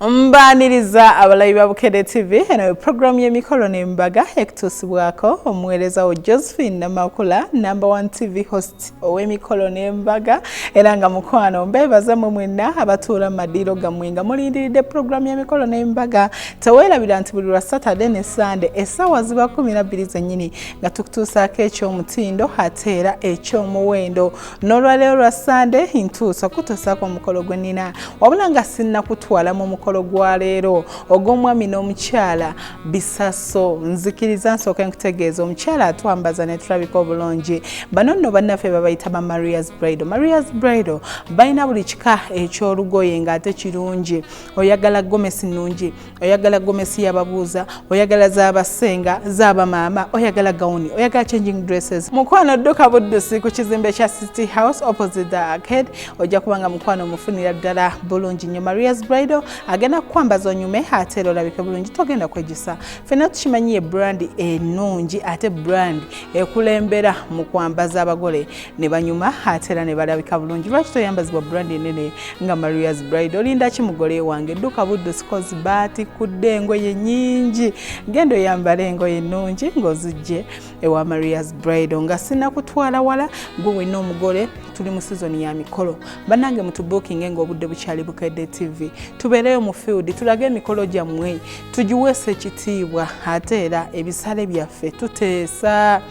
Mbaniriza abalabi ba Bukedde TV. Eno programu y'emikolo n'embaga ekutuusibwako omuweereza wo Josephine Namakula, number one TV host ow'emikolo n'embaga. Era nga mukwano mbeebaza mmwe mwenna abatuula mu madiiro gammwe nga mulindiridde programu y'emikolo n'embaga. Teweerabira nti buli lwa Saturday ne Sunday essaawa ziba 12 zennyini nga tukutuusaako eky'omutindo ate era eky'omuwendo. N'olwaleero lwa Sunday ntuusa okutuusaako omukolo gwe nnina, wabula nga sinnakutwala mu mukolo gwa leero ogw'omwami n'omukyala Bisaso. Nzikiriza nsooke nkutegeeza omukyala atwambaza ne tulabika obulungi. Bano nno bannaffe babayita ba Maria's Bridal. Maria's Bridal balina buli kika eky'olugoye ng'ate kirungi. Oyagala gomesi nnungi, oyagala gomesi y'ababuuza, oyagala z'abasenga, z'abamaama, oyagala gawuni, oyagala changing dresses. Mukwano dduka buddusi ku kizimbe kya City House opposite the arcade, ojja kuba nga mukwano omufunira ddala bulungi nnyo. Maria's Bridal agenda kukwambaza onyume ate era olabike bulungi, togenda kwejjusa. Ffenna tukimanyi ye brand ennungi ate brand ekulembera mu kwambaza abagole ne banyuma ate era ne balabika bulungi. Lwaki toyambazibwa brand ennene nga Maria's Bridal? Olinda ki mugole wange? Dduka buddusi kozi baatikudde engoye nnyingi. Genda oyambale engoye ennungi ng'ozijje ewa Maria's Bridal. Nga sinnakutwala wala, gwe wenna omugole, tuli mu sizoni ya mikolo. Bannange mutubuukinge ng'obudde bukyali. Bukedde TV tubeereyo mu field, tulage emikolo gyammwe, tugiweesa ekitiibwa ate era ebisale byaffe tuteesa.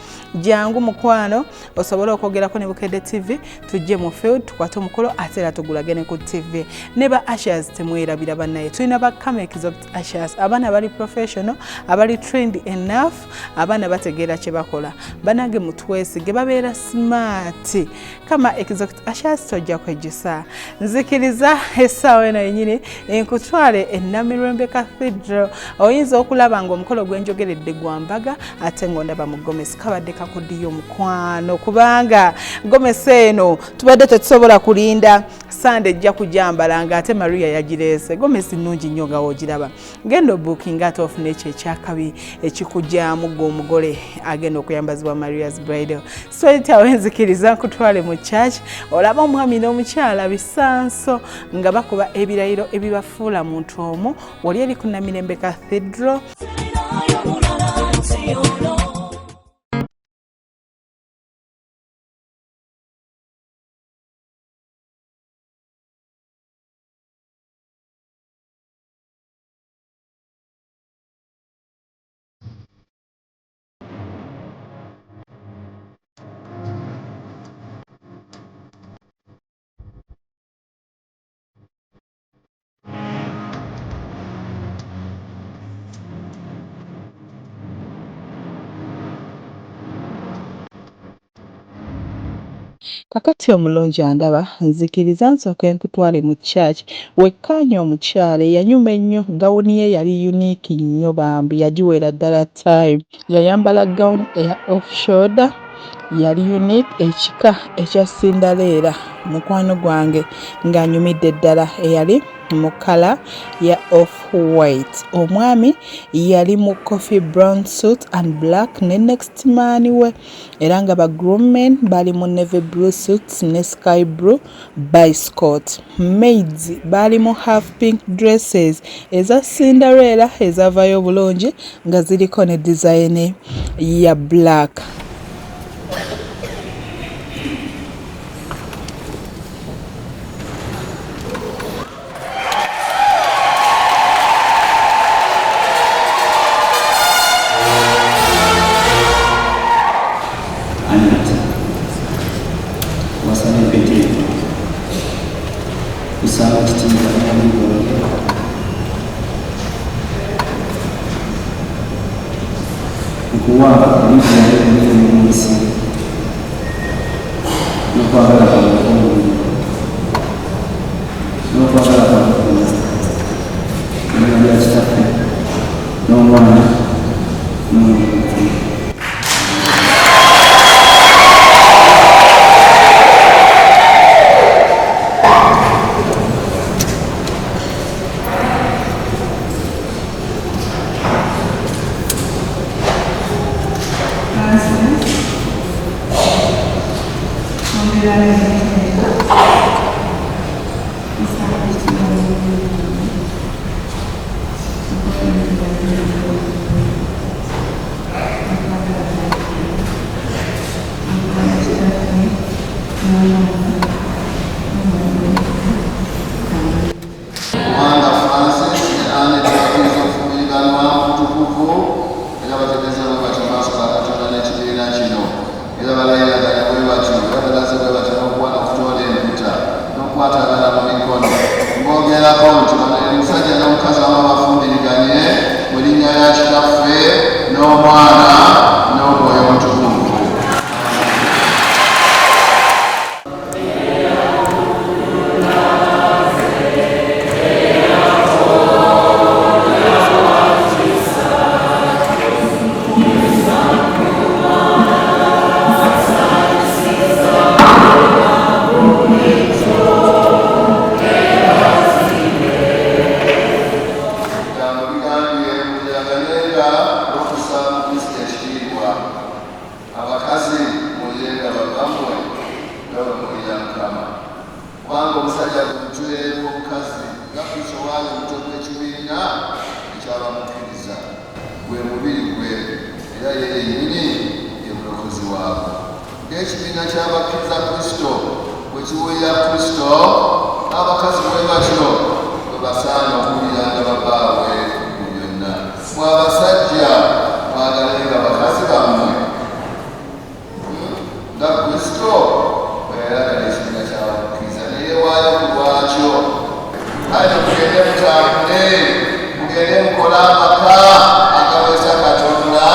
Jangu mukwano osobole okwogerako ne Bukedde TV, tujje mu field tukwate omukolo ate era tugulage ne ku TV. Ne ba ushers temwerabira bannaye, tulina ba Kama Exotic Ushers, abaana bali professional, abali trained enough, abaana bategeera kye bakola. Bannange mutwesige, babeera smart. Kama Exotic Ushers, tojja kwejjusa. Nzikiriza essaawa eno yennyini nkutwale e Namirembe Cathedral. Oyinza okulaba ng'omukolo gwenjogeredde gwa mbaga ate ng'ondaba mu gomesi. Kabadde kakodiyo mukwano, kubanga gomesi eno tubadde tetusobola kulinda Sande ejja kujambala ng'ate Maria yagireese. Gomesi nnungi nnyo nga woogiraba. Genda obuukinga ate ofuna ekyo ekyakabi ekikujyamu gwe omugole agenda okuyambazibwa Maria's Bridal. Straight awo nzikiriza nkutwale mu church olaba omwami n'omukyala Bisanso nga bakuba ebirayiro ebibafuula muntu omu. Wali eri ku Namirembe Cathedral. Kakati omulungi andaba, nzikiriza nsooke nkutwale mu church wekkaanye omukyala eyanyuma ennyo. Gawuni ye yali unique nnyo bambi, yagiweera ddala time. Yayambala gawuni eya off shoulder, yali unique, ekika ekya Cinderella. Mukwano gwange ng'anyumidde ddala, eyali mu kkala ya off white. Omwami yali mu coffee brown suit and black ne next man we, era nga ba groommen bali mu navy blue suits ne sky blue biscot. Maids baali mu half pink dresses eza Cinderella ezavayo obulungi nga ziriko ne design ya black. Annet wasaba empeta eno, kusaba kitiibwa n'omwami gwange nkuwa ebintu byange byonna eby'omu nsi n'okwagala kwange okw'omubiri n'okwagala kwange kwonna mu linnya lya Kitaffe n'Omwana n'Omwoyo Omutukuvu. Francis, Ali omutwe gw'ekibiina ekyabamukkiriza, gwe mubiri gwe, era ye yennyini ye mulokozi waabwe. Ng'ekibiina ky'abakkiriza Kristo bwe kiwulira Kristo, n'abakazi bwe batyo bwe basaana okuwuliranga babbaabwe mu byonna. Mwe abasajja mwagalenga bakazi bammwe nga Kristo bwe yayagala ekibiina ky'abakkiriza ne yeewaayo ku lwakyo. Kale mugende mutambule, mugende mukole amaka agaweesa Katonda.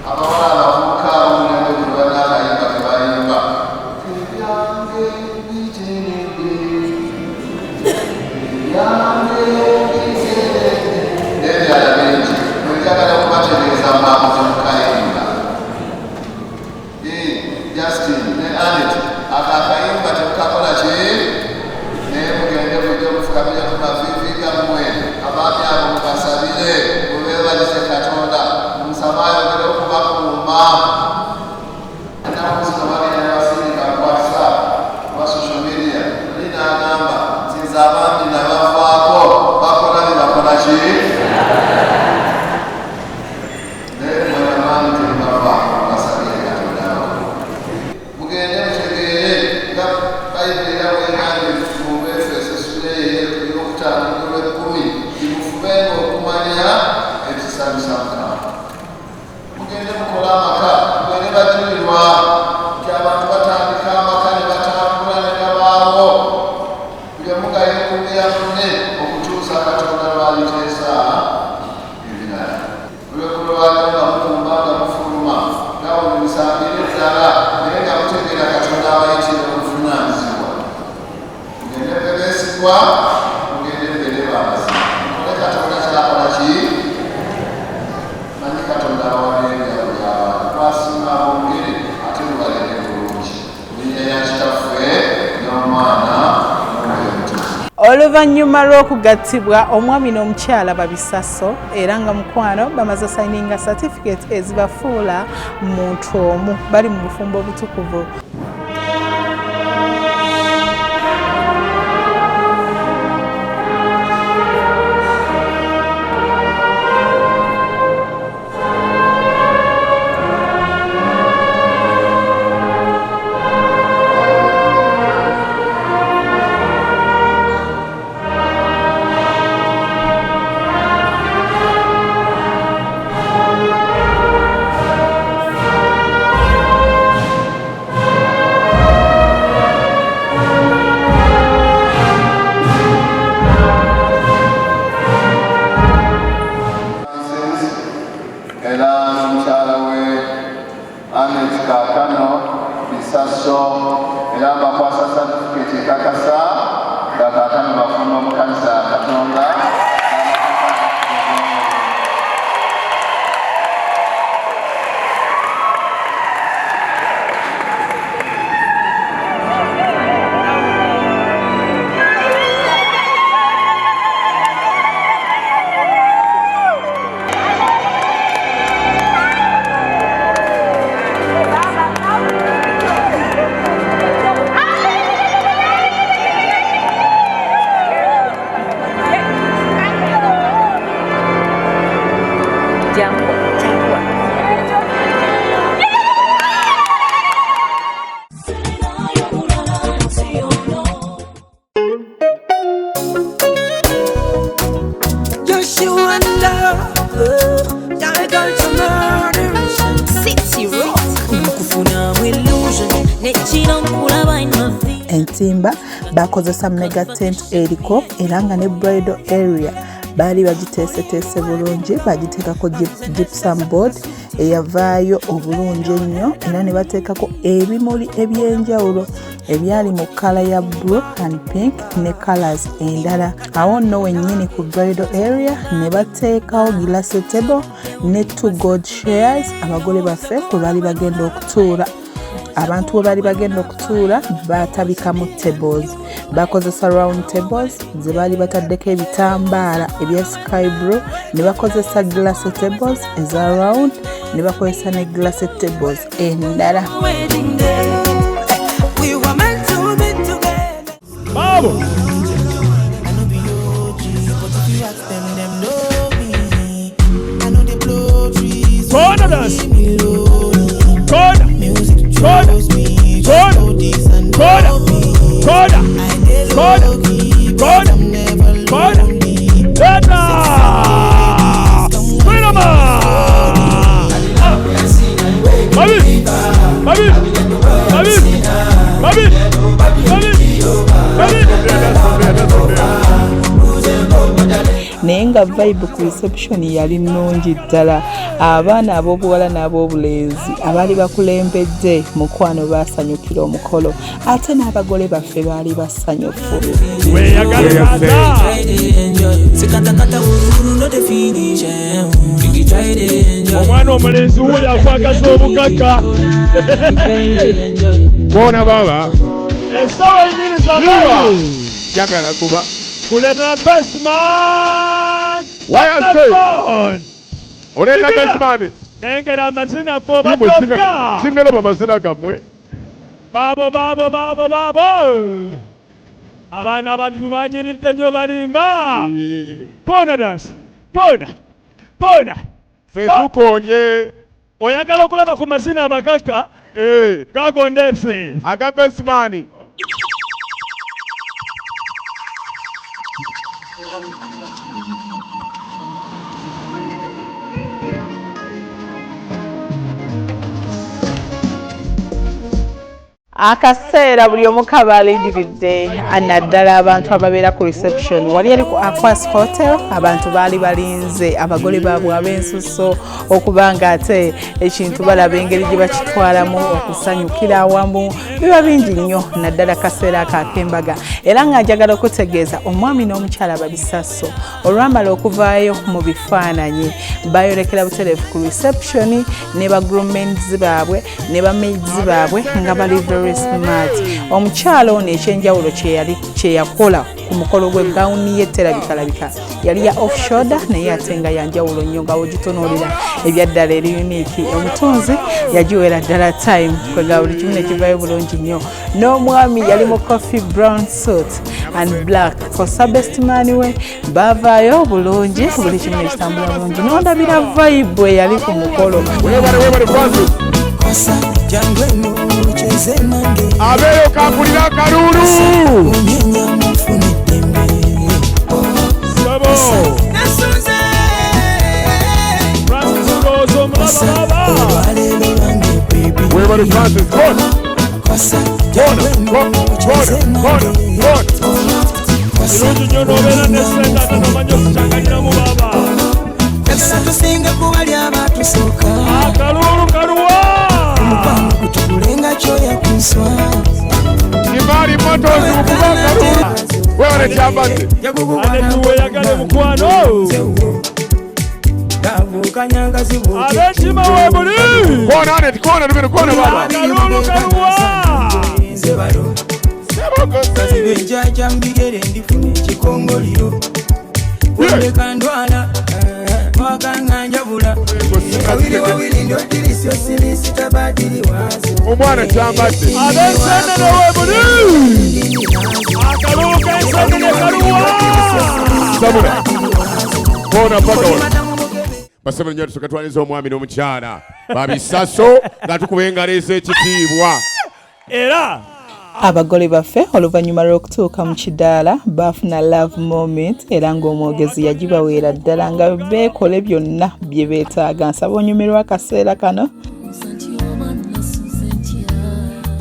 Abawala abavubuka ab'omulembe guno balina akayimba ke bayimba, ebyange biteredde, ebyange biteredde, n'ebirala bingi. Mwenjagala okubategeeza mwakoze mu kayimba. Justin ne Anet, ako akayimba temukakola ki, naye mugende mujje mufukamire ku maviivi gammwe, abaami abo mubasabire, mubeebalize Katonda, mumusaba ayongere okubakuuma. Ennaku zino bagenda ne basindika ku WhatsApp oba social media, oli n'agamba nti nze abaami nabavaako, bakola bye bakola ki, naye mwe abaami temubavaako, mubasabire Katonda abakuume. Mugende mutegeere nga Bayibuli era bw'egambye mu Befeso essula eyo ey'okutaano n'olw'ekkumi nti mufubenga okumanya ekisanyusa Mukama. Mugende mukole amaka, mugende bajulirwa nti abantu batandika amaka ne batambula ne gabaawo, buli omu nga yeekuumira munne okutuusa Katonda lw'aliteesa ebirala. Olweggulo lwaliro nga mukumba nga mufuluma naawe mumusambire ddala, naye nga mutegeera Katonda abayitira obuvunaanyizibwa. Mugende mbe beesigwa, mugende mbeere ba mazima, mukole Katonda ky'akola ki. Manyi Katonda abawadde ebirabo by'abantu, twasiima abongere ate mubalere bulungi. Mu linnya lya Kitaffe n'Omwana n'Omwoyo Omutukuvu. Oluvannyuma lw'okugattibwa omwami n'omukyala Babisaso era nga mukwano bamaze sayininga certificate ezibafuula muntu omu, bali mu bufumbo obutukuvu. Era n'omukyala we Anet kaakano Bisaso, era mbakwasa satifikeeti ekakasa nga kaakano bafumbo mu kanisa ya Katonda. Entimba bakozesa mega tent eriko, era nga ne bridal area baali bagiteeseteese bulungi, bagiteekako gypsum board eyavaayo obulungi ennyo, era ne bateekako ebimuli ebyenjawulo ebyali mu kkala ya blue and pink ne colors endala. Awo nno wennyini ku bridal area ne bateekawo glass table ne 2 gold chairs abagole baffe kwe baali bagenda okutuula. Abantu we baali bagenda okutuula baatabikamu tables, bakozesa round tables ze baali bataddeko ebitambaala ebya sky blue, ne bakozesa glass tables eza round, ne bakozesa ne glass tables endala. Sabo. Kona dance. Kona. Kona. Kona. Kona. Kona. Kona. Kona. Kona. Tena. Freedom. Babi. Babi. Babi. Babi. Babi. Babi. Naye nga vibe ku reception yali nnungi ddala. Abaana ab'obuwala n'ab'obulenzi abaali bakulembedde mukwano baasanyukira omukolo, ate n'abagole baffe baali basanyufu. Omwana omulenzi wuuyo akwagaza obugagga. Bona baba. Essaawa ibiri z'amaanyi. Njagala kuba. Kuleetera best man. Why oleeta best man. Nengera amazina go batoka. Singalaba amazina gammwe. Baabo baabo baabo baabo. Abaana abantu banyiridde nnyo balimba. Pona dance. Pona. Pona. Ffe tukonye. Oyagala okulaba ku mazina amagagga? Gagonda efe. Aga best man. Akaseera buli omu kabalindiridde, naddala abantu ababeera ku reception. Wali eri ku Aquas Hotel, abantu baali balinze abagole baabwe ab'ensusso okuba nga ate ekintu balaba engeri gye bakitwalamu okusanyukira awamu. Biba bingi nnyo naddala kaseera ako ak'embaga. Era nga njagala okutegeeza omwami n'omukyala Babisaso olwamala okuvaayo mu bifaananyi bayolekera butereevu ku reception ne ba groomens baabwe ne ba maids baabwe nga bali very smart. Omukyala ono ekyenjawulo kye yakola ku mukolo gw'eggawuni ye terabikalabika yali ya off shoulder, naye ate nga yanjawulo nnyo nga wogitunuulira ebyaddala eri unique. Omutunzi yagiwera ddala time kwega buli kimu ne kivaayo bulungi nnyo. N'omwami yali mu coffee brown suit and black kosa best man we baavaayo bulungi, buli kimu ne kitambula bulungi. N'ondabira vibe eyali ku mukolo. Abeeyo kampulira akalulu. Webale Francis. Kona. Kona. Kona. Kona. Kona. Kirungi nnyo n'obeera ne ssente ate n'omanya okukyanganyiramu baaba. Akalulu kaluwa. Kimali Motors mukuba akalulu. Webale kyambadde. Ate tuweyagale mukwano. Ab'ekima weebuli. Kona Anet, kona lubino, kona baba. Akalulu kaluwa. Omwana kyambadde. Ab'ensenene weebuli. Akalulu k'ensenene kaluwa. Sabula. Kona paka wano. Basaba nnyo tusooke twanize omwami n'omukyala Babisaso nga tukuba engalo ez'ekitiibwa. Era abagole baffe oluvannyuma lw'okutuuka mu kidaala baafuna love moment, era ng'omwogezi yagibaweera ddala nga beekole byonna bye beetaaga. Nsaba onyumirwa akaseera kano.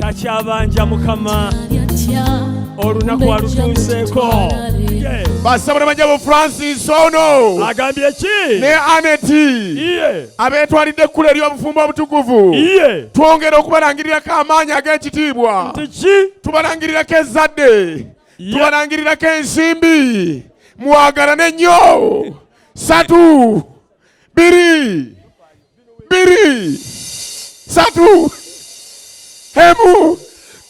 Takyabanja Mukama olunaku alutuuseeko. Basaba ne Francis ono agambye ki ne Aneti abeetwalidde ekkula ery'obufumbo obutukuvu. Twongera okubalangirirako amaanyi ag'ekitiibwa, tubalangirirako ezzadde, tubalangirirako ensimbi. Mwagalane nnyo. 3 2 2 3 1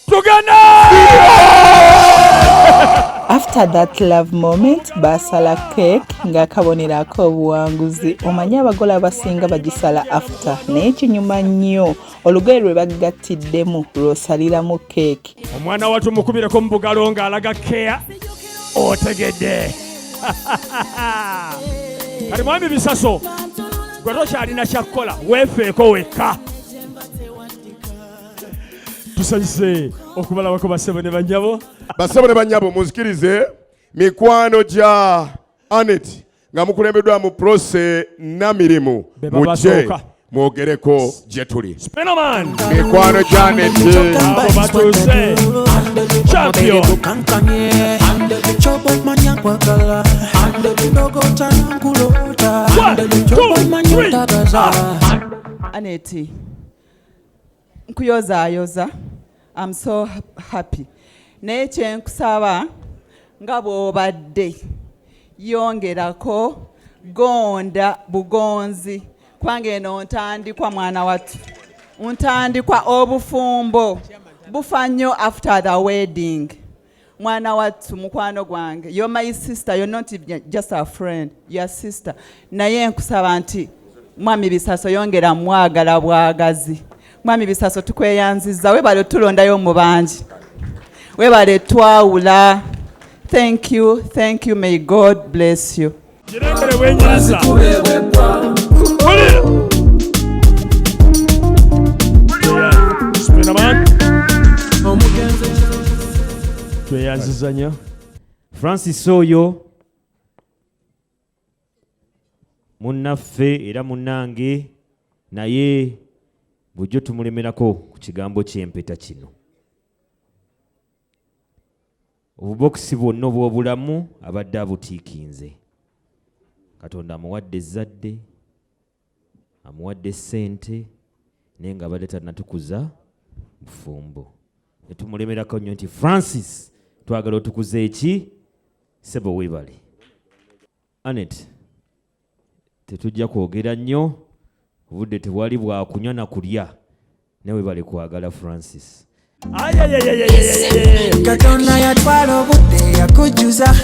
tugenda. After After that love moment, basala cake ng'akabonero ak'obuwanguzi. Omanyi abagole abasinga bagisala after, naye kinyuma nnyo olugoye lwe baggattiddemu lw'osaliramu keeki. Omwana wattu mukubireko mu bugalo ng'alaga keya otegedde. Kati mwami Bisaso, gwe tokyalina kyakukola, weefeeko wekka. Tusanyuse okubalabako basebo ne bannyabo. Basebo ne bannyabo, munzikirize mikwano gya Anet nga mukulembeddwa mu Prose Namirimu, Be mujje babasooka. mwogereko gye tuli. Spinoman. Mikwano gya Anet. Abo batuuse. Champion. One, two, three. Aneti, nkuyozaayoza. I'm so happy. Naye kye nkusaba, nga bw'obadde, yongerako gonda bugonzi, kubanga eno ntandikwa, mwana wattu, ntandikwa. Obufumbo bufa nnyo after the wedding. Mwana wattu, mukwano gwange, you're my sister, you're not just a friend, your sister. Naye nkusaba nti mwami Bisaso, yongera mwagala bwagazi. Mwami Bisaso, tukweyanziza, webale tulondayo mu bangi, webale twawula. Thank you, thank you, may God bless you. Kirengere bwenyiriza. Wulira. Yeah. Spinoman. Tweyanziza nnyo. Francis oyo munnaffe era munnange, naye bulijjo tumulemerako ku kigambo ky'empeta kino. Obubokisi bwonna obw'obulamu abadde abutiikinze. Katonda amuwadde ezzadde, amuwadde ssente, naye nga abadde tannatukuza bufumbo, ne tumulemerako nnyo nti Francis, twagala otukuze eki sebo. Weebale, Anet. Tetujja kwogera nnyo, obudde tewali bwakunywa na kulya, naye webale kwagala Francis. Katonda yatwala obudde yakujjuza,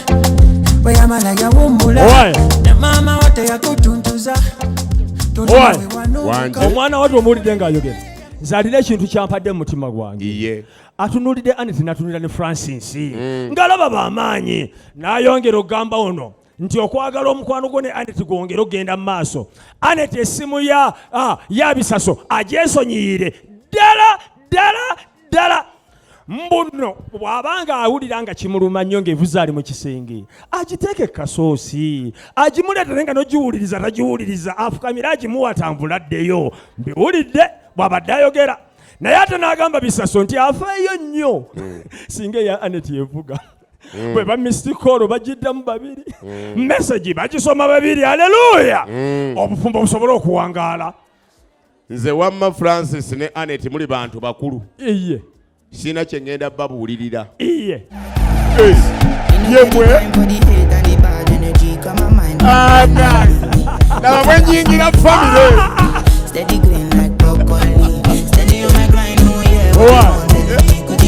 bwe yamala yawummula. Owaye. Ne maama wo teyakutuntuza. Owaye. Wanje. Omwana wattu omuwulidde ng'ayogera. Nze alina ekintu kyampadde mu mutima gwange. Iye. Atunulidde Anet, n'atunulira ne Francis, ng'alaba bamaanyi, n'ayongera okugamba ono nti okwagala omukwano gwo ne Anet gwongere okugenda mu maaso. Anet essimu ya Bisaso agyesonyiyire ddala ddala ddala. Mbuno bw'abanga awulira nga kimuluma nnyo ng'evuze ali mu kisenge, agiteeke kasoosi agimuleetere, nga nogiwuliriza tagiwuliriza, afukamire agimuwa atambula addeyo. Mbiwulidde bw'abadde ayogera, naye ate n'agamba Bisaso nti afeeyo nnyo singa eya Anet yevuga, bwe ba missed call bagiddamu babiri, message bagisoma babiri. Aleluya, obufumbo busobole okuwangaala. Nze wamma Francis ne Anet muli bantu bakulu. Iye. Sirina kye ŋŋenda babuulirira. Iye. Yemwe laba bwe nyingira famire.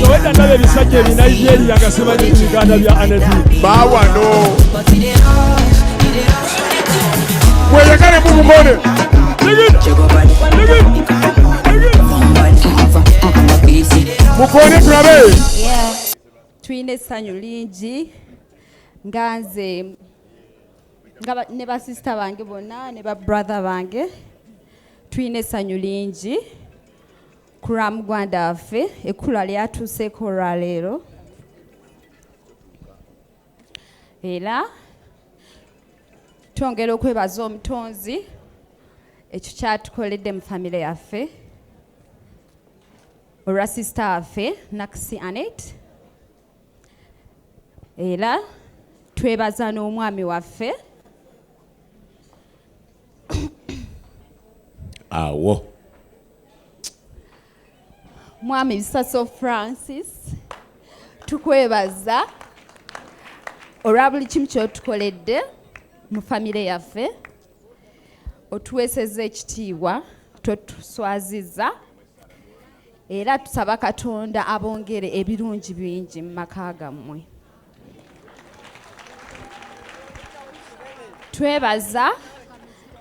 Owedda ndaba ebisajja ebinigeria nga simanyi biganda bya Aneti. Baawano mweyagale mubukone. Mukone tulabe. Tulina essanyu lingi nga nze nga ne basisita bange bonna ne babrother bange, tulina essanyu lingi ku lwa muganda waffe, ekkula lyatuuseeko olwaleero. Era twongera okwebaza Omutonzi ekyo kyatukoledde mu famire yaffe olwa sisita waffe Nakisi Anet. Era twebaza n'omwami waffe. Awo. Mwami Bisaso Francis, tukwebaza olwa buli kimu kyotukoledde mu famire yaffe. Otuweesezza ekitiibwa, totuswaziza, era tusaba Katonda abongere ebirungi bingi mu maka gammwe. Twebaza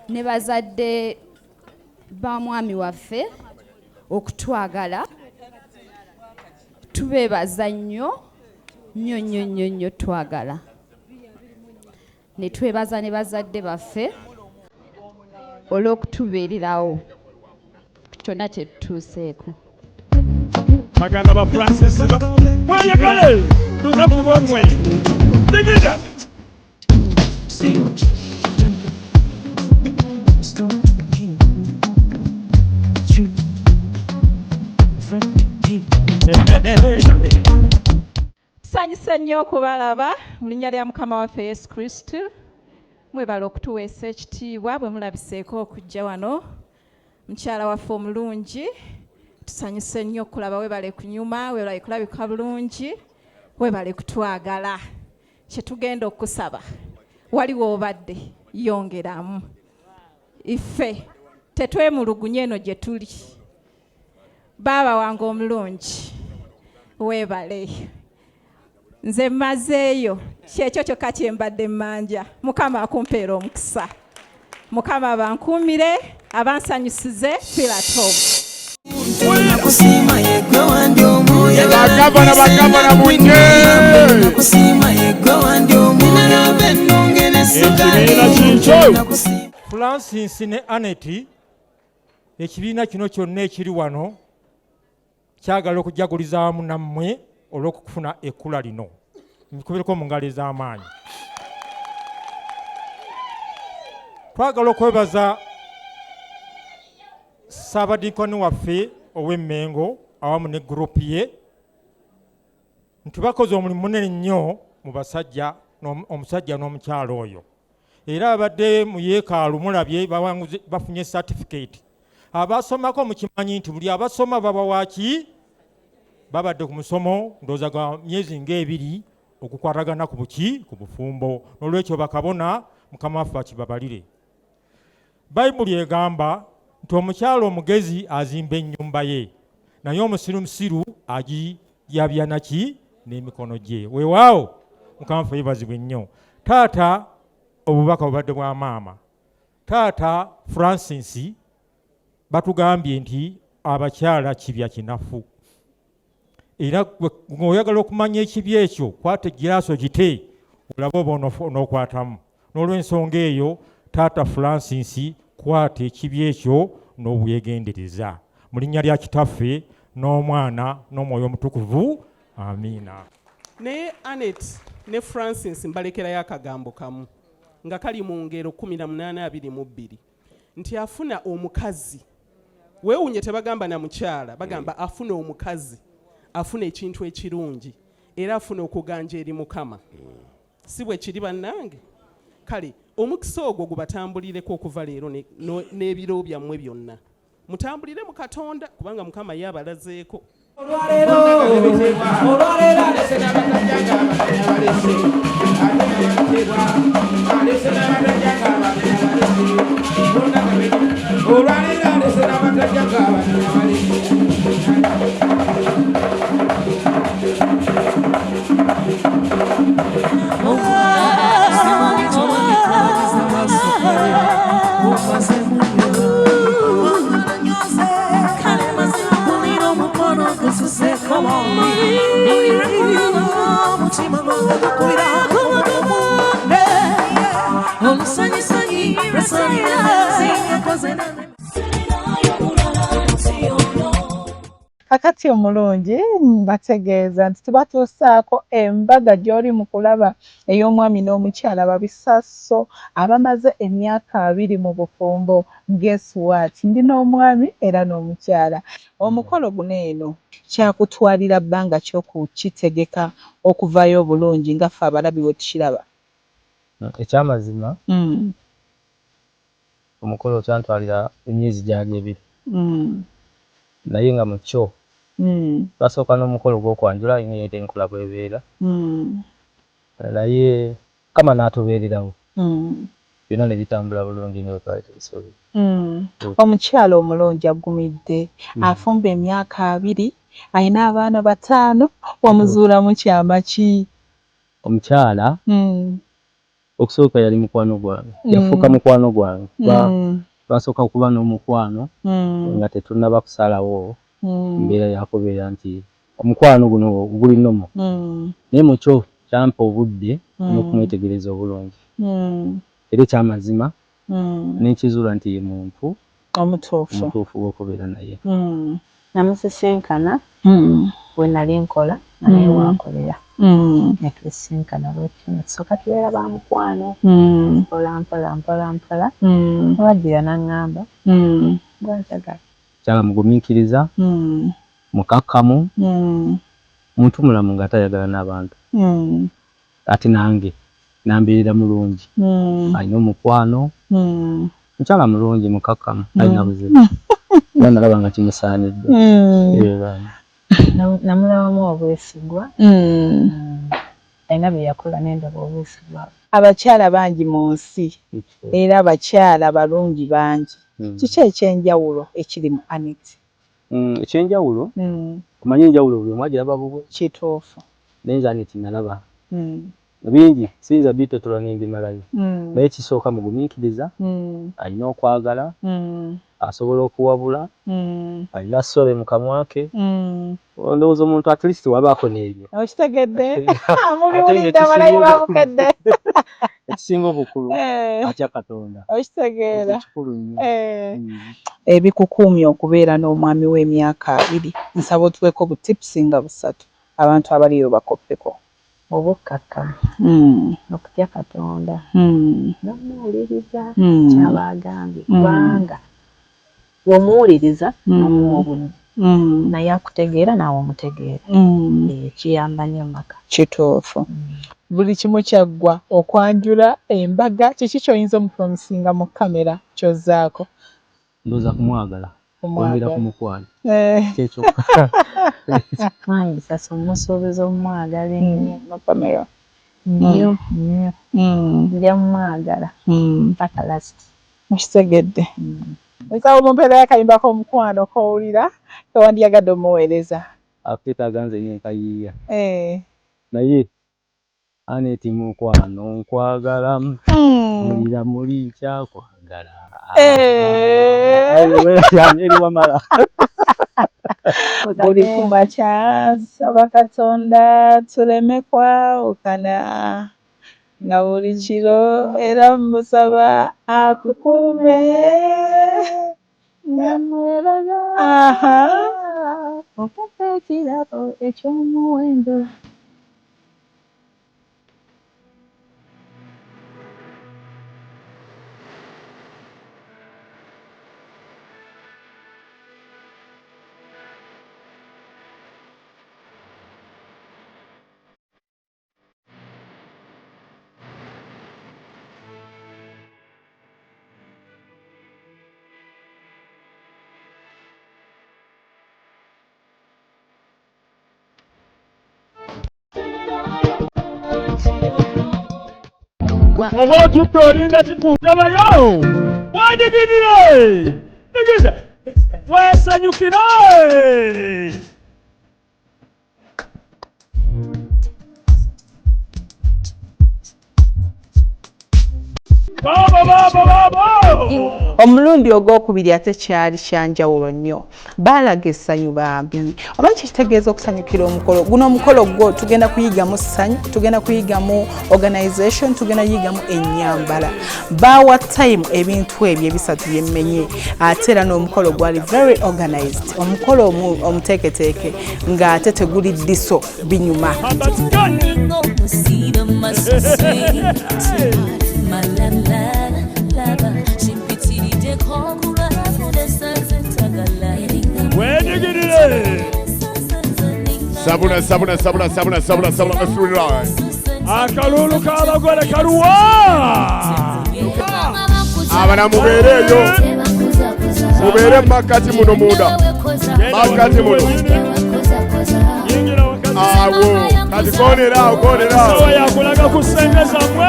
ne bazadde ba mwami waffe okutwagala. Tubeebaza nnyo nnyo nnyo nnyo nnyo twagala. Ne twebaza ne bazadde baffe olw'okutubeererawo kyonna kye tutuuseeko. Baganda ba Francis mweyagale tuze kubomwe digida. Tusanyuse nnyo okubalaba mu linnya lya Mukama waffe Yesu Kristo. Mwebale okutuweesa ekitiibwa bwe mulabiseeko okujja wano. Mukyala waffe omulungi, tusanyuse nnyo okukulaba. Webale kunyuma, webale kulabika bulungi, webale kutwagala. Kye tugenda okukusaba, wali w'obadde yongeramu. Ife tetwemulugunya eno gye tuli. Baaba wange omulungi, weebale. Nze mmazeeyo, kyekyo kyokka kye mbadde mmanja. Mukama akumpeera omukisa. Mukama abankuumire, abansanyusize, feel at home. Bagavana bagavana mujje. Ekibiina kikyo. Francis ne Annet, ekibiina kino kyonna ekiri wano kyagala okujaguliza wamu nammwe olw'okufuna ekkula lino. Nkubireko mu ngalo ez'amaanyi. Twagala okwebaza Ssaabadinkoni waffe ow'e Mmengo awamu ne gurupu ye nti bakoze omulimu munene nnyo mu basajja omusajja n'omukyala oyo. Era abadde mu yeekaalu mulabye bawanguze, bafunye certificate. Abasomako mukimanyi nti buli abasoma baba waki babadde ku musomo ndowooza gwa myezi ng'ebiri okukwatagana ku buki ku bufumbo. N'olwekyo bakabona Mukama waffe akibabalire. Bayibuli egamba nti omukyala omugezi azimba ennyumba ye, naye omusirusiru agiyabya naki n'emikono gye. Weewaawo Mukama waffe yeebazibwe nnyo. Taata, obubaka bubadde bwa maama. Taata Francis batugambye nti abakyala kibya kinafu, era ng'oyagala okumanya ekibya ekyo kwata egiraasi ogite olabe oba onookwatamu. N'olw'ensonga eyo taata Francis kwata ekibya ekyo n'obwegendereza. Mu linnya lya Kitaffe n'Omwana n'Omwoyo Omutukuvu, amiina. Naye Annet ne Francis mbalekerayo akagambo kamu nga kali mu Ngero 18:22 nti afuna omukazi. Weewuunye tebagamba na mukyala, bagamba afuna omukazi, afuna ekintu ekirungi era afuna okuganja eri Mukama. Si bwe kiri bannange? Kale omukisa ogwo gubatambulireko okuva leero n'ebiro byammwe byonna. Mutambulire mu Katonda kubanga Mukama ye abalazeeko. Kakati omulungi mbategeeza nti tubatuusaako embaga gy'oli mu kulaba ey'omwami n'omukyala Babisaso abamaze emyaka 20 mu bufumbo. Guess what? Ndi n'omwami era n'omukyala. Omukolo guno eno kyakutwalira bbanga ki okukitegeka okuvaayo obulungi nga ffe abalabi bwe tukiraba? Ekyamazima omukolo kyantwalira emyezi gyali 2 naye nga mu kyo twasooka n'omukolo gw'okwanjula ng'era enkola bw'ebeera naye Mukama n'atubeererawo byonna ne bitambula bulungi nga bwe twali tubisuubira. Omukyala omulungi agumidde, afumba emyaka 20, alina abaana 5, wamuzuulamu kyama ki? Omukyala Okusooka yali mukwano gwange, yafuuka mukwano gwange. Twasooka kuba n'omukwano nga tetunnaba kusalawo mbeera yakubeera nti omukwano guno guli normal, naye mukyo kyampa obudde n'okumwetegereza obulungi era ekyamazima nenkizuula nti ye muntu omutuufu omutuufu w'okubeera naye. Namusisinkana we nali nkola nga naye waakolera, netusisinkana bwetutyo netusooka tubeera ba mukwano mpola mpola mpola mpola, wajjira n'aŋŋamba bwanjagala. Mukyala mugumiikiriza, mukakkamu, muntu mulamu nga tayagala n'abantu, ate nange nambeerera mulungi, alina omukwano, mukyala mulungi, mukakkamu, talina buzibu era nalaba nga kimusaanidde. Namulabamu obwesigwa, alina bye yakola nendaba obwesigwa. Abakyala bangi mu nsi era abakyala balungi bangi, kiki ekyenjawulo ekiri mu Annet? Ekyenjawulo, omanyi enjawulo buli omu agiraba bubwe. Kituufu. Naye nze Annet nalaba bingi, siyinza bitotola nembimalayo, naye ekisooka mugumiikiriza, alina okwagala, asobola okuwabula, alina sore mu kamwa ke. Ndowooza omuntu at least wabaako n'ebyo. Okitegedde, mubiwulidde abalayi babukedde. Ekisinga obukulu, atya Katonda. Okitegeera. Kikulu nnyo. Ebikukuumye okubeera n'omwami w'emyaka 20, nsaba otuweeko bu tips nga busatu abantu abaliyo bakoppeko. Obukkakkamu, okutya Katonda, n'omuwuliriza kyaba agambye, kubanga bw'omuwuliriza n'omuwa obudde naye akutegeera naawe omutegeera, kiyamba nnyo mu maka. Kituufu. Buli kimu kyaggwa, okwanjula, embaga, kiki ky'oyinza omupromisinga mu kamera ky'ozzaako? Ndowooza kumwagala, kwongera ku mukwano, kyekyokka. Mwami Bisaso mmusuubiza omwagala ennyo. Mu kamera. Nnyo nnyo, nja mumwagala paka last. Mukitegedde. Nsaba mumpeerayo akayimba k'omukwano k'owulira kewandyagadde omuweereza. Akeetaaga nze nkayiiya, naye Annet mukwano nkwagala, mulira muli nkyakwagala. Eri wamala. Buli kumakya nsaba Katonda tuleme kwawukana, nga buli kiro era musaba akukuume. Namwebaza okumpa ekirabo eky'omuwendo. Oba otudde olinda kikuutabayo wandigirire tegeza wesanyukire. Baba baba baba. Omulundi ogwokubiri ate kyali kyanjawulo nnyo, baalaga essanyu bambi. Omanyi kikitegeeza okusanyukira omukolo guno? Omukolo gwo tugenda kuyigamu ssanyu, tugenda kuyigamu organization, tugenda kuyigamu ennyambala. Bawa time ebintu ebyo ebisatu byemmenye, ate era n'omukolo gwali very organized, omukolo omuteeketeeke ng'ate teguli diso binyuma. Wedigirire. Sabula sabula sabula sabula sabula sabula basula. Akalulu k'abagole kaluwa. Abana mubeereeyo, mubeere makkati muno, munda makkati muno awo kati koneraawo koneraawo. Sawa yakulaga ku ssente zammwe.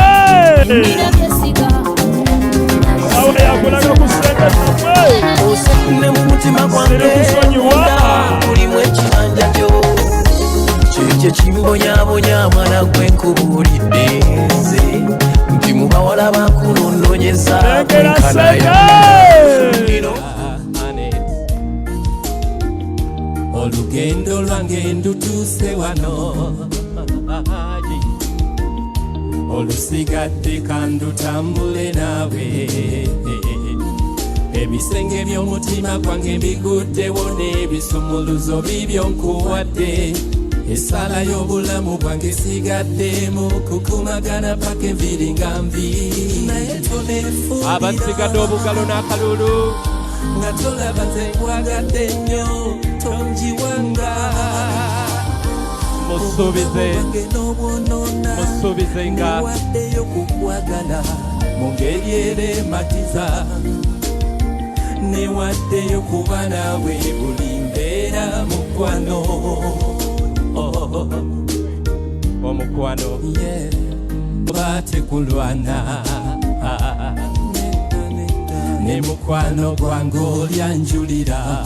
Sawa yakulaga ku ssente zammwe. Ne mu mutima gwange Sirikusonyiwa. mulimu ekibanja kyo, kyekyo kimbonyabonya mwana gwe nkubuulidde nze nti mu Sente! Olugendo lwange ndutuuse wano, olusigadde kandutambule naawe. Ebisenge by'omutima gwange mbiguddewo n'ebisumuluzo bibyo nkuwadde. Essala y'obulamu bwange sigaddemu kukumagana paka enviiri nga nvi, naye toneefuulira. Abasigadde obugalo n'akalulu. Nga tolaba nze nkwagadde nnyo, tonjiwanga. Musuubize, musuubize nga Newaddeyo kukwagala mu ngeri erematiza, newaddeyo kuba naawe buli mbeera, mukwano. Omukwano. Batekulwana ne mukwano gwange olyanjulira,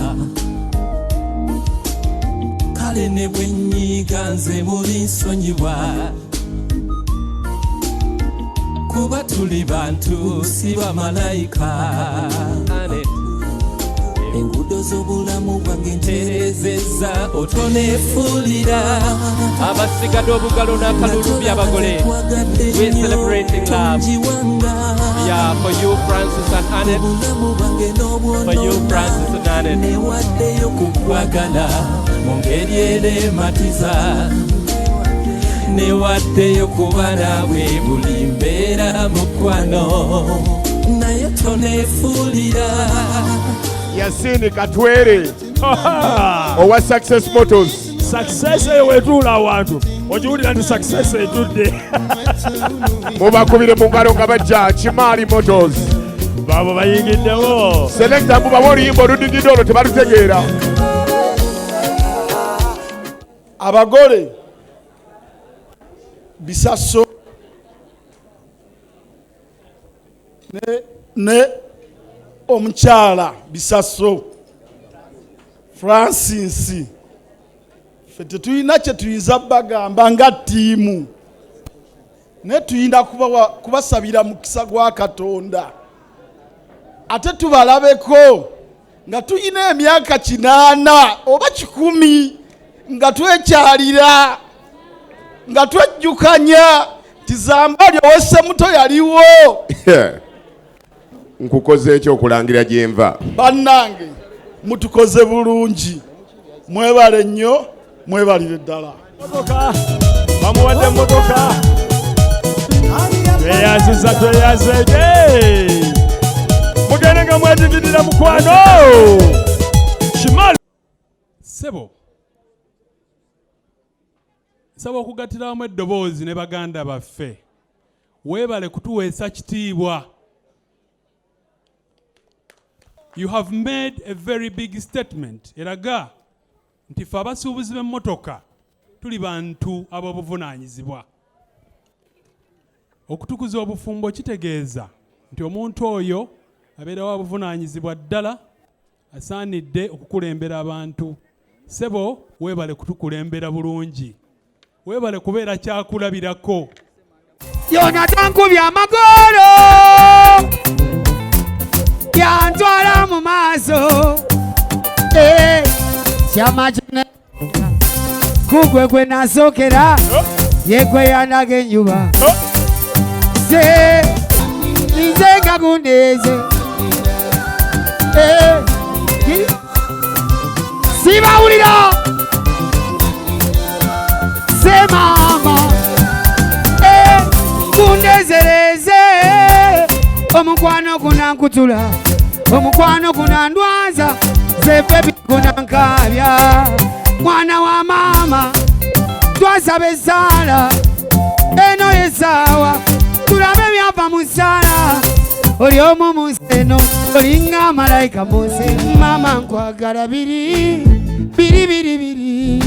kale ne bwe nnyiga nze muli nsonyiwa, kuba tuli bantu si bamalayika. Enguudo z'obulamu bwange nterezezza, otoneefuulira. Abasigadde obugalo n'akalulu by'abagole. We celebrating love. Yeah, for you, Francis and Annette. For you, Francis and Annette. Newaddeyo kukwagala mu ngeri erematiza, newaddeyo kuba naawe buli mbeera, mukwano, naye toneefuulira. Yasini Katwere owa Success Motors. Success eyo wetuula awantu ogiwulira nti success etudde. Mubakubire mu ngalo nga bajja, Kimaali Motors. Baabo bayingiddewo. Selector, mubawe oluyimba oludigidde, olwo tebalutegeera. Abagole Bisaso ne omukyala Bisaso Francis, ffe tetulina kye tuyinza bagamba nga ttiimu, naye tuyina kubasabira mukisa gwa Katonda, ate tubalabeko nga tuyina emyaka 80 oba 100 nga twekyalira, nga twejjukanya nti Zambali ow'Essemuto yaliwo. Nkukoze ekyokulangira gyenva. Bannange, mutukoze bulungi, mwebale nnyo, mwebalire ddala. Motoka bamuwadde, emmotoka. Tweyaziza, tweyazege, mugende nga mwedigidira, mukwano Kimali. Ssebo, nsaba okugattira wamu eddoboozi ne baganda baffe. Weebale kutuweesa kitiibwa. You have made a very big statement eraga nti ffe abasuubuzi b'emmotoka tuli bantu ab'obuvunaanyizibwa. Okutukuza obufumbo kitegeeza nti omuntu oyo abeera wa buvunaanyizibwa ddala, asaanidde okukulembera abantu. Ssebo, weebale kutukulembera bulungi, weebale kubeera kyakulabirako. Yona tankubye amagolo, yantwala mu maaso. Eh, kyama kine kugwe gwe nasookera, yegwe yanaga enjuba, se nze nga gundeeze. Eh, sibawulira se mama. Eh, gundezereze omukwano gunankutula, omukwano gunandwaza, ze baby gunankabya. Mwana wa mama, twasaba esaala, eno yesaawa tulabe byava mu ssaala. Oli omu mu nsi eno, olinga malayika mu nsi. Mama, nkwagala biri biri biri biri,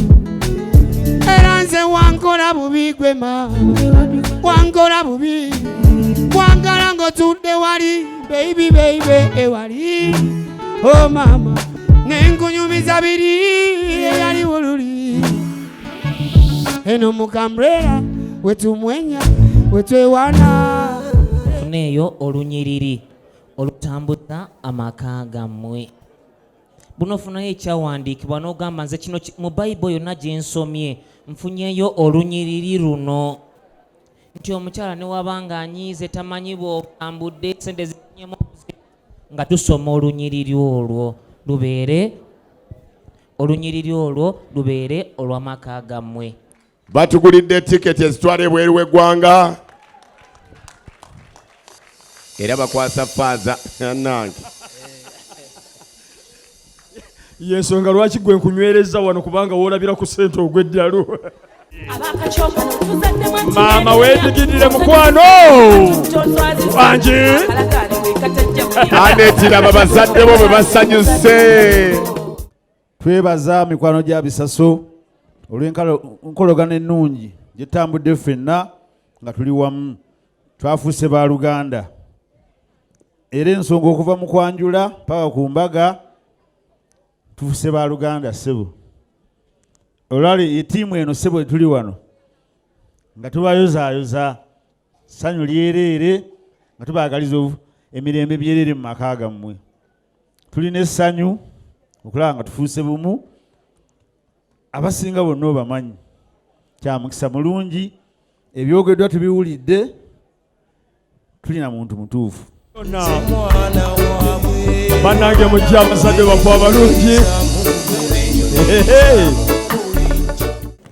era nze wankola bubi gwe mama, wankola bubi. Kwagala ng'otudde wali, baby, baby, ewali. Oh mama, nenkunyumiza biri eyaliwo luli eno mukambrera wetumwenya wetwewana. Funa eyo olunyiriri. Olutambuza amaka gammwe. Bunofunayo ekyawandiikibwa n'ogamba nze kino mu Bayibuli yonna gye nsomye nfunyeyo olunyiriri luno nti omukyala ne waba ng'anyiize tamanyi bw'otambudde sente zinyemu nga tusoma olunyiriri olwo lubeere olunyiriri olwo lubeere olw'amaka gammwe. Batugulidde tiketi ezitwala ebweru w'eggwanga era bakwasa faaza nange. Yensonga lwaki gwe nkunywereza wano kubanga woolabira ku ssente ogw'eddalu. Maama weedigidire mukwano wangi. Aneti laba bazadde bo bwe basanyuse. Twebaza mikwano gya Bisaso olw'enkologano ennungi gye tutambudde ffenna nga tuli wamu, twafuuse baluganda. Era ensonga okuva mu kwanjula paka ku mbaga tufuuse baluganda ssebo. Olwali ettiimu eno ssebo tuli wano nga tubayozaayoza ssanyu lyereere nga tubaagaliza emirembe byereere mu maka gammwe. Tulina essanyu okulaba nga tufuuse bumu, abasinga bonna obamanyi. Kya mukisa mulungi, ebyogeddwa tubiwulidde, tulina muntu mutuufu. Bannange mujje abazadde baffe abalungi.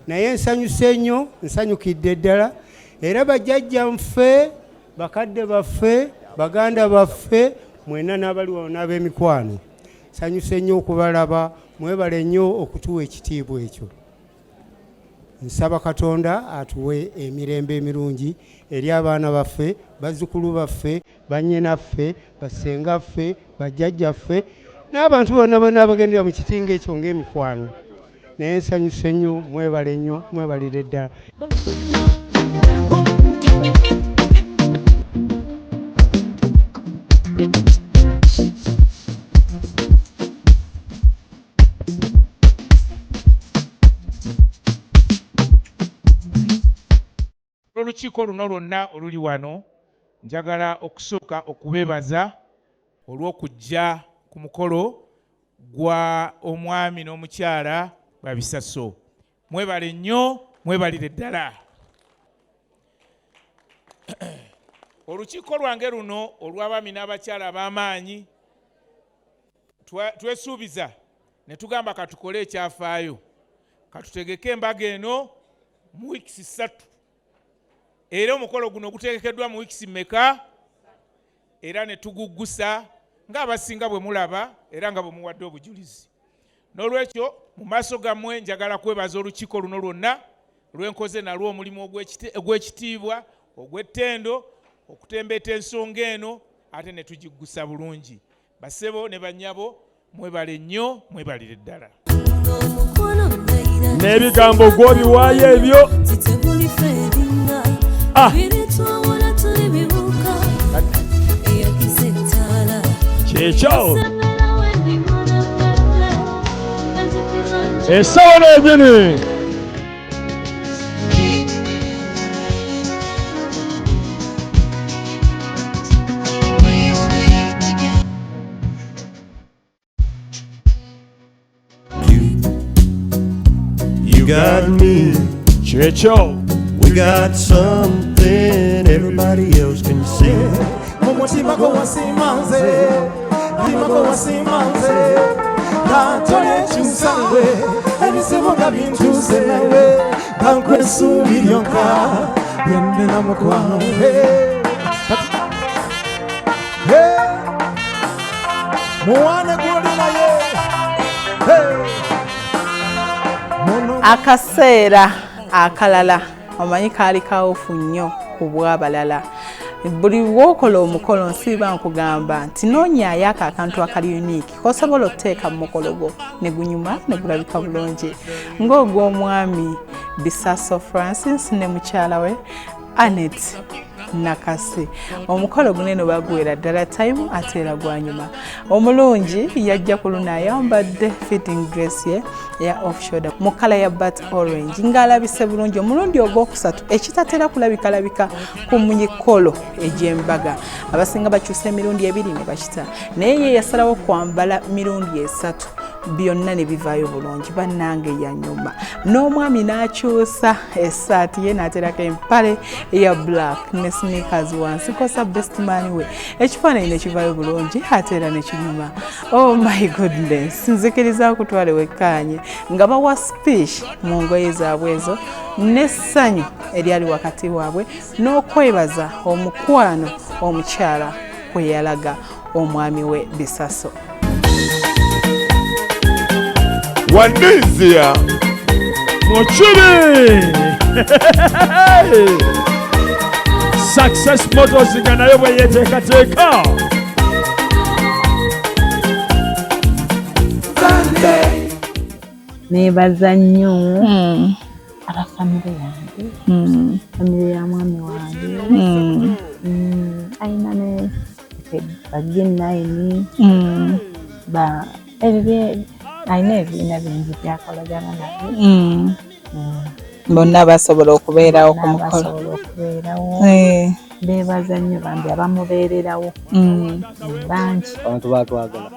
Naye nsanyuse nnyo, nsanyukidde ddala era bajjajja nffe, bakadde baffe, baganda baffe mwenna n'abali wano n'ab'emikwano, nsanyuse nnyo okubalaba, mwebale nnyo okutuwa ekitiibwa ekyo. Nsaba Katonda atuwe emirembe emirungi eri abaana baffe, bazzukulu baffe, bannyinaffe, bassengaffe, bajjajjaffe n'abantu bonna bonna abagendera mu kitinga ekyo ng'emikwano. Naye nsanyuse nnyo, mwebale nnyo, mwebalire ddala. Olukiiko luno lwonna oluli wano njagala okusooka okubeebaza olw'okujja ku mukolo gwa omwami n'omukyala Babisaso. Mwebale nnyo, mwebalire ddala. Olukiiko lwange luno olw'abaami n'abakyala ab'amaanyi twesuubiza ne tugamba katukole ekyafaayo, katutegeke embaga eno mu wiikisi 3. Era omukolo guno gutegekeddwa mu wiikisi mmeka? Era ne tuguggusa ng'abasinga bwe mulaba era nga bwe muwadde obujulizi. N'olwekyo mu maaso gammwe njagala kwebaza olukiiko luno lwonna lwenkoze nalwo omulimu ogw'ekitiibwa, ogw'ettendo, okutembeeta ensonga eno ate ne tugiggusa bulungi. Basebo ne bannyabo mwebale nnyo, mwebalire ddala. N'ebigambo gw'obiwaayo ebyo. Kyekyo. Essaawa n'enyini. You got me. Kyekyo. We got something everybody else can see. Mumutima gwo wasimanze, mutima gwo wasimanze, kantole kyusange, ebizibu nga bintuze nawe, kankwesuubi lyonka, byonna mukwano. Muwane gw'oli naye. Akaseera akalala omanyi kaali kawufu nnyo ku bw'abalala. Buli w'okola omukolo nsiiba nkugamba nti noonyaayo ako akantu akali unique k'osobola okuteeka mu mukolo gwo ne gunyuma ne gulabika bulungi ng'ogw'omwami Bisaso Francis ne mukyala we Annet. Nakasi. Omukolo guno baguwera ddala time ate era gwanyuma. Omulungi yajja ku luno ayambadde fitting dress ye eya off shoulder mu kkala ya bat orange ng'alabise bulungi omulundi ogwokusatu, ekitatera kulabikalabika ku mikolo egy'embaga. Abasinga bakyusa emirundi ebiri ne bakita, naye ye yasalawo kwambala mirundi esatu, byonna ne bivaayo bulungi. Bannange yanyuma. N'omwami n'akyusa essaati ye n'aterako empale eya black ne sneakers wansi kosa best man we, ekifaananyi ne kivaayo bulungi ate era ne kinyuma. Oh my goodness, nzikiriza okutwale wekkaanye nga bawa speech mu ngoye zaabwe ezo n'essanyu eryali wakati waabwe n'okwebaza omukwano omukyala kwe yalaga omwami we Bisaso. Wanizia Mukibi Success Motors nga nayo bwe yeteekateeka. Neebaza nnyo aba famire yange, famire ya mwami wange, alina ne ba G9, ba ebyo alina ebibiina bingi byakolagana nabyo. Bonna basobola okubeerawo ku mukolo. Basobola okubeerawo. Beebaza nnyo bambi abamubeererawo bangi. Abantu batwagala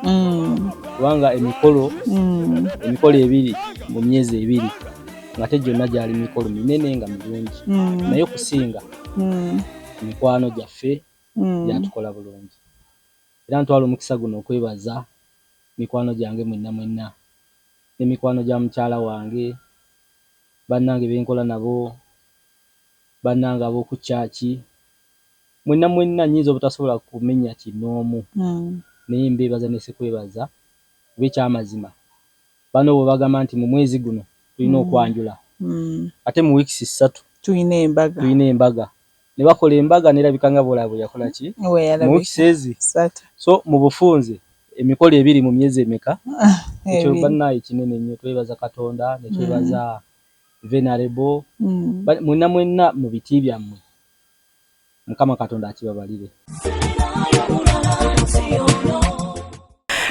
kubanga emikolo 2 mu myezi 2 ngate gyonna gyali mikolo minene nga mirungi, naye okusinga mikwano gyaffe gyatukola bulungi. Era ntwala omukisa guno okwebaza mikwano gyange mwenna mwenna n'emikwano gya mukyala wange, bannange benkola nabo, bannange ab'oku kyaki, mwenna mwenna. Nnyinza obutasobola kumenya kinoomu, naye mbeebaza ne sikwebaza kuba ekyamazima bano bwe bagamba nti mu mwezi guno tulina okwanjula, ate mu weeks 3 tulina embaga, tulina embaga, ne bakola embaga nerabika nga bwolaba bwe yakola ki mu weeks ezi. So mu bufunze emikolo 2 mu myezi emeka, ekyo bannaye kinene nnyo. Twebaza Katonda ne twebaza Venerable mwenna mwenna mu biti byammwe, Mukama Katonda akibabalire.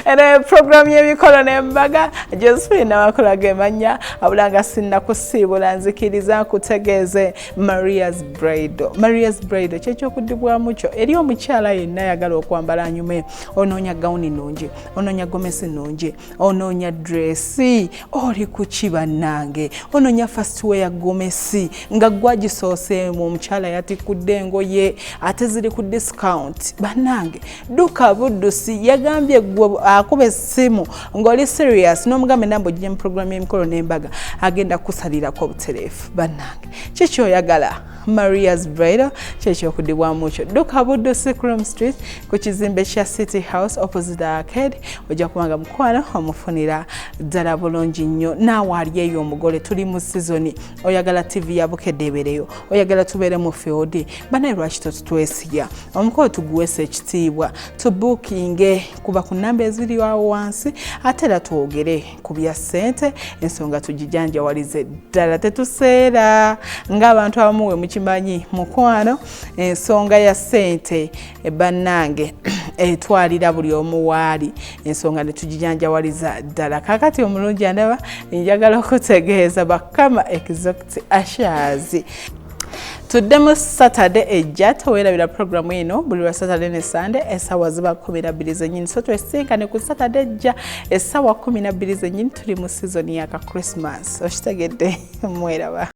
Era programu y'emikolo n'embaga, Josephine Namakula gemanya abulanga sinnakusiibula, nzikiriza nkutegeeze Maria's Bridal. Maria's Bridal kyekyokuddibwamu kyo eri omukyala yenna ayagala okwambala anyume. Onoonya gawuni nnungi, onoonya gomesi nnungi, onoonya dresi, oli ku ki bannange, onoonya first wear gomesi nga gwagisooseemu, omukyala yatikkudde engoye ate ziri ku discount. Bannange dduka buddusi, yagambye gwe akuba essimu ng'oli serious n'omugambe namba ojje mu programu y'emikolo n'embaga, agenda kukusalirako obutereefu. Bannange kikyoyagala, Maria's Bridal kyekyokuddibwamu kyo. Dduka buddusi, Chrome Street ku kizimbe kya City House opposite the arcade, ojja kubanga mukwano omufunira ddala bulungi nnyo. Naawe ali eyo omugole, tuli mu sizoni, oyagala TV ya Bukedde ebeereyo, oyagala tubeere mu field, banaye lwaki totutwesiga? Omukolo tuguweesa ekitiibwa, tubuukinge kuba ku namba eziri awo wansi, ate era twogere ku bya ssente, ensonga tugijanjawalize ddala, tetuseera ng'abantu abamu we mukimanyi. Mukwano, ensonga ya ssente bannange etwalira buli omu waali, ensonga ne tugijanjawaliza ddala. Kaakati omulungi andaba, njagala okutegeeza bakama Exoct Ashaz, tuddemu Saturday ejja. Teweerabira programu eno buli lwa Saturday ne Sunday essaawa ziba 12 zennyini, so twesinkane ku Saturday ejja essaawa 12 zennyini. Tuli mu season yaka Christmas, okitegedde? Mweraba.